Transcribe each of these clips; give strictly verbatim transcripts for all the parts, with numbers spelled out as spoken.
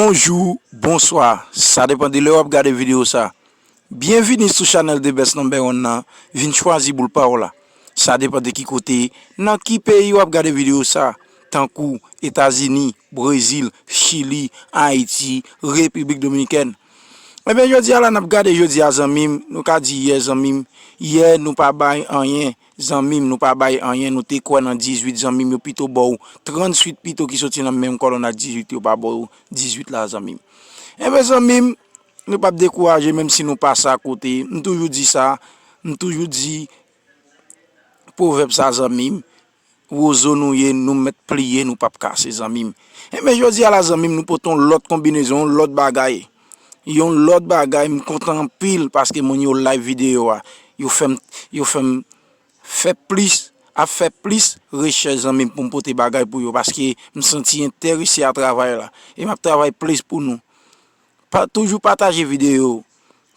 Bonjou, bonswa, sa depann de lè w ap gade videyo sa. Byenvini sou chanèl The Best Number One nan, vin chwazi boul pa w la. Sa depann de ki kote, nan ki peyi w ap gade videyo sa, tankou Etazini, Brezil, Chili, Ayiti, Repiblik Dominikèn. Ebyen, jodi a la, n ap gade jodi a, zanmi m, nou ka di yè, zanmi m, yè nou pa bay anyen, zanmi m, nou pa bay anyen, nou te kwè nan dizuit, zanmi m, yo pito ba w trannuit pito ki soti nan menm kòlonn ak dizuit, yo pa ba w dizuit la, zanmi m. Ebyen, zanmi m, nou p ap dekouraje, menm si nou pase akote. M toujou di sa, m toujou di pwovèb sa, zanmi m, wozo nou ye, nou mèt pliye, nou p ap kase, zanmi m. Ebyen, jodi a la, zanmi m, nou pote yon lòt konbinezon, yon lòt bagay. Yon lòt bagay, m kontan anpil paske moun yo like videyo a. Yo fè m, yo fè m fè plis, ap fè plis rechèch, zanmi m, pou m pote bagay pou yo, paske m santi enterese a travay la. E m ap travay plis pou nou. Pa, toujou pataje videyo.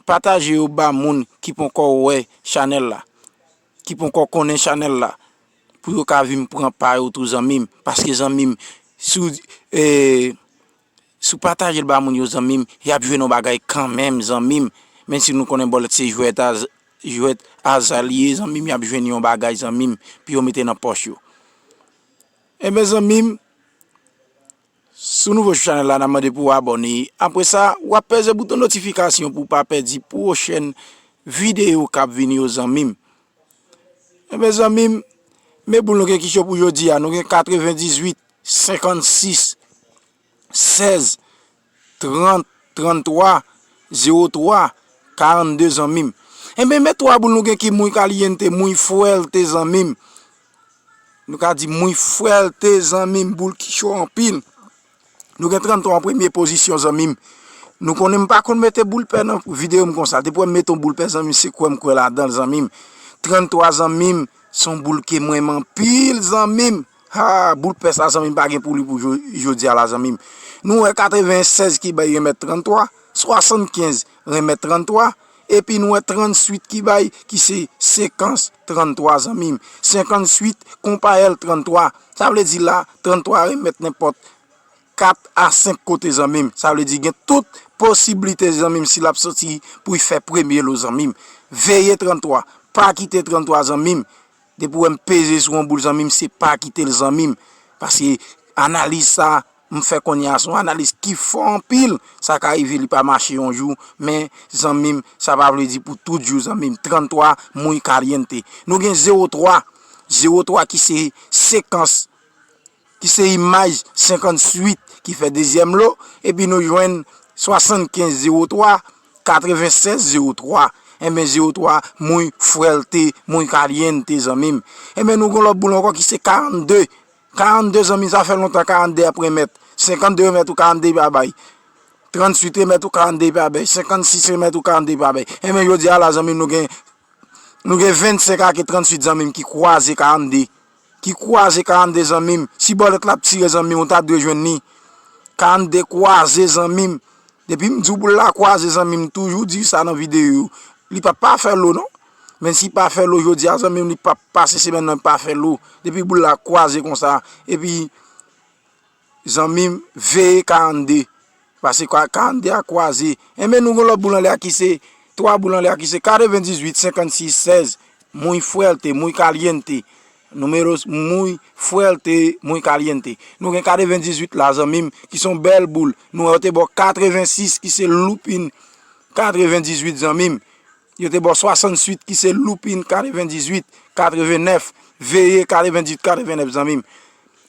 Pataje yo ba moun ki poko wè chanèl la, ki poko konnen chanèl la, pou yo ka vin pran pa yo tou, zanmi m. Paske, zanmi m, si w, e, si w pataje l ba moun yo, zanmi m, y ap jwenn yon bagay kanmenm, zanmi m. Menm si nou konnen bòlèt se jwèt a, jwèt aza li ye, zanmi m, y ap jwenn yon bagay, zanmi m, pou yo mete nan pòch yo. Ebyen, zanmi m, si w nouvo sou chanèl la, n ap mande pou w abòne. Apre sa, w ap peze bouton notifikasyon pou w pa pèdi pwochèn videyo k ap vini yo, zanmi m. Ebyen, zanmi m, men boul nou gen ki cho pou jodi a. Nou gen katrevendizuit, senkannsis, sèz, trant, tranntwa, zewo twa, karannde, zanmi m. Ebyen, men twa boul nou gen ki muy caliente, muy fuerte, zanmi m. Nou ka di muy fuerte, zanmi m, boul ki cho anpil. Nou gen tranntwa an premye pozisyon, zanmi m. Nou konnen m pa konn mete boul pè nan videyo m konsa. Depi w wè m mete yon boul pè, zanmi m, se kwè m kwè ladan l, zanmi m. Tranntwa, zanmi m, se yon boul ke m renmen anpil, zanmi m. Ha, boul pè sa, zanmi m, pa gen pou li pou jo-, jodi a la, zanmi m. Nou wè katrevensèz ki bay remèt tranntwa, swasannkenz remèt tranntwa, epi nou wè trannuit ki bay, ki se sekans tranntwa, zanmi m. Senkannsuit konpayèl tranntwa. Sa vle di la, tranntwa remèt nenpòt kat a senk kote, zanmi m. Sa vle di gen tout posiblite, zanmi m, si l ap soti pou l fè premye lo, zanmi m. Veye tranntwa. Pa kite tranntwa, zanmi m. Depi w wè m peze sou yon boul, zanmi m, se pa kite l, zanmi m. Paske analiz sa, m fè kounye a, se yon analiz ki fò anpil. Sa ka rive li pa mache yon jou, men, zanmi m, sa pa vle di pou tout jou, zanmi m. Tranntwa, muy caliente. Nou gen zewo twa. Zewo twa ki se sekans, ki se imaj senkannsuit ki fè dezyèm lo, epi nou jwenn swasannkenz zewo twa, katrevensèz zewo twa. Enben, zewo twa, muy fuerte, muy caliente, zanmi m. Enben, nou gen lòt boul ankò ki se karannde. Karannde, zanmi, sa fè lontan karannde ap remèt. Senkannde remèt ou karannde pa bay. Trannuit remèt ou karannde pa bay. Senkannsis remèt ou karannde pa bay. Enben, jodi a la, zanmi, nou gen, nou gen vennsenk ake trannuit, zanmi m, ki kwaze karannde. Ki kwaze karannde, zanmi m. Si bòlèt la ap tire, zanmi m, ou ta dwe jwenn li. Karannde kwaze, zanmi m. Depi m di w boul la kwaze, zanmi m, toujou di sa nan videyo yo. Li p ap pa fè lo, non. Men si pa fè lo jodi a, zanmi m, li p ap pase semèn nan pa fè lo. Depi boul la kwaze konsa, epi, zanmi m, veye karannde. Paske ka-, karannde a kwaze. Enben, nou gen lòt boul anlè a ki se, twa boul anlè a ki se katrevendizuit, senkannsis, sèz. Muy fuerte, muy caliente. Números muy fuerte, muy caliente. Nou gen katrevendizuit la, zanmi m, ki se yon bèl boul. Nou wè yo te ba w katrevensis, ki se loupin katrevendizuit, zanmi m. Yo te ba w swasannsuit, ki se loupin katrevendizuit, katrevennèf, veye katrevendizuit, katrevennèf, zanmi m.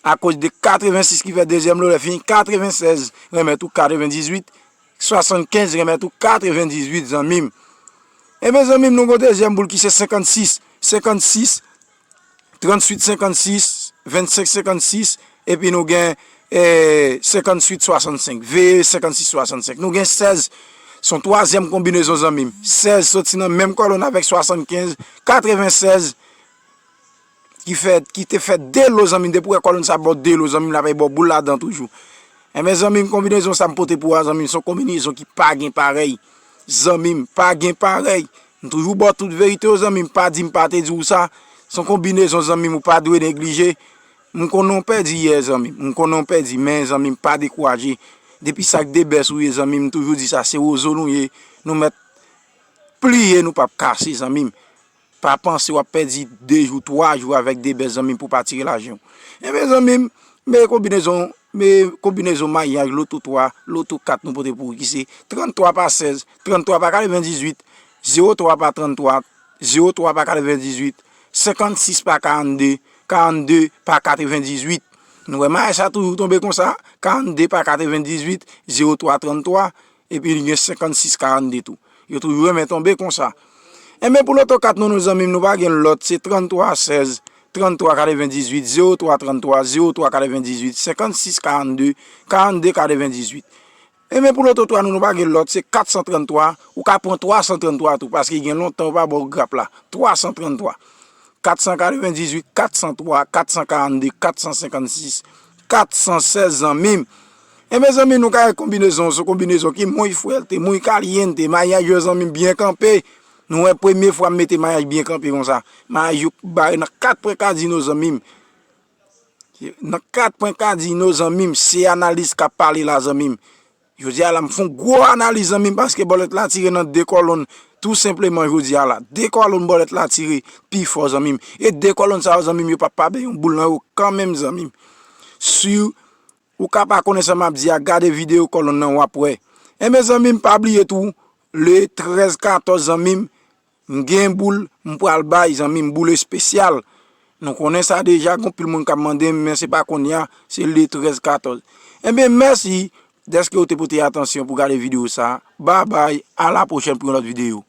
Akoz de katrevensis ki fè dezyèm lo, lè fini katrevensèz remèt ou katrevendizuit, swasannkenz remèt ou katrevendizuit, zanmi m. Enben, zanmi m, nou gen yon dezyèm boul ki se senkannsis. Senkannsis, trannuit senkannsis, vennsenk senkannsis, epi nou gen, eh, senkannsuit swasannsenk, veye senkannsis swasannsenk. Nou gen sèz, se yon twazyèm konbinezon, zanmi m. Sèz soti nan menm kòlonn avèk swasannkenz, katrevensèz, ki fè, ki te fè de lo, zanmi m. Depi w wè kòlonn sa ba w de lo, zanmi m, l ap ba w boul ladan toujou. Enben, zanmi m, konbinezon sa m pote pou w a, zanmi m, se yon konbinezon ki pa gen parèy. Zanmi m, pa gen parèy. M toujou ba w tout verite yo, zanmi m, pa di m pa te di w sa. Se yon konbinezon, zanmi m, ou pa dwe neglije. M konnen w pèdi yè, zanmi m. M konnen w pèdi, men, zanmi m, pa dekouraje. Depi sa k de bès ou ye, zanmi m, m toujou di sa, se wozo nou ye. Nou mèt pliye, nou p ap kase, zanmi m. Pa panse w ap pèdi de jou, twa jou avèk de bès, zanmi m, pou pa tire lajan w. Enben, zanmi m, men konbinezon, men konbinezon mayaj loto twa, loto kat nou pote pou ou, ki se tranntwa pa sèz, tranntwa pa katrevendizuit, zewo twa pa tranntwa, zewo twa pa katrevendizuit, senkannsis pa karannde, karannde pa katrevendizuit. Nou wè mayaj sa toujou tonbe konsa, karannde pa katrevendizuit, zewo twa tranntwa, epi li gen senkannsis karannde tou. Yo toujou renmen tonbe konsa. Enben, pou loto kat nou, nou zanmi m, nou pa gen lòt, se tranntwa sèz, tranntwa katrevendizuit, zewo twa tranntwa, zewo twa katrevendizuit, senkannsis karannde, karannde katrevendizuit. Enben, pou loto twa nou, nou pa gen lòt, se katsan tranntwa, ou ka pran twasan tranntwa tou, paske gen lontan yo pa ba w grap la. Twasan tranntwa, katsan katrevendizuit, katsan twa, katsan karannde, katsan senkannsis, katsan sèz, zanmi m. Enben, zanmi, nou ka wè konbinezon, se konbinezon ki muy fuerte, muy caliente, mayaj yo, zanmi m, byen kanpe. Nou wè premye fwa m mete mayaj byen kanpe konsa. Mayaj yo bare nan kat pwen kazino, zanmi m. Nan kat pwen kazino, zanmi m, se analiz k ap pale la, zanmi m. Jodi a la, m fè yon gwo analiz, zanmi m, paske bòlèt la tire nan de kòlonn, tou senpleman, jodi a la. De kòlonn bòlèt la tire pi fò, zanmi m. E de kòlonn sa yo, zanmi m, yo p ap pa bay yon boul nan yo kanmenm, zanmi m. Si ou ka pa konnen sa m ap di a, gade videyo kòlonn nan, w ap wè. Enben, zanmi m, pa bliye tou, le trèz katòz, zanmi m, m gen boul, m pral bay, zanmi m, boul espesyal. Nou konnen sa deja, gon pil moun k ap mande m, men se pa kounye a, se le trèz katòz. Enben, mèsi dèske w te pote atansyon pou gade videyo sa. Babay, a la pwochèn pou yon lòt videyo.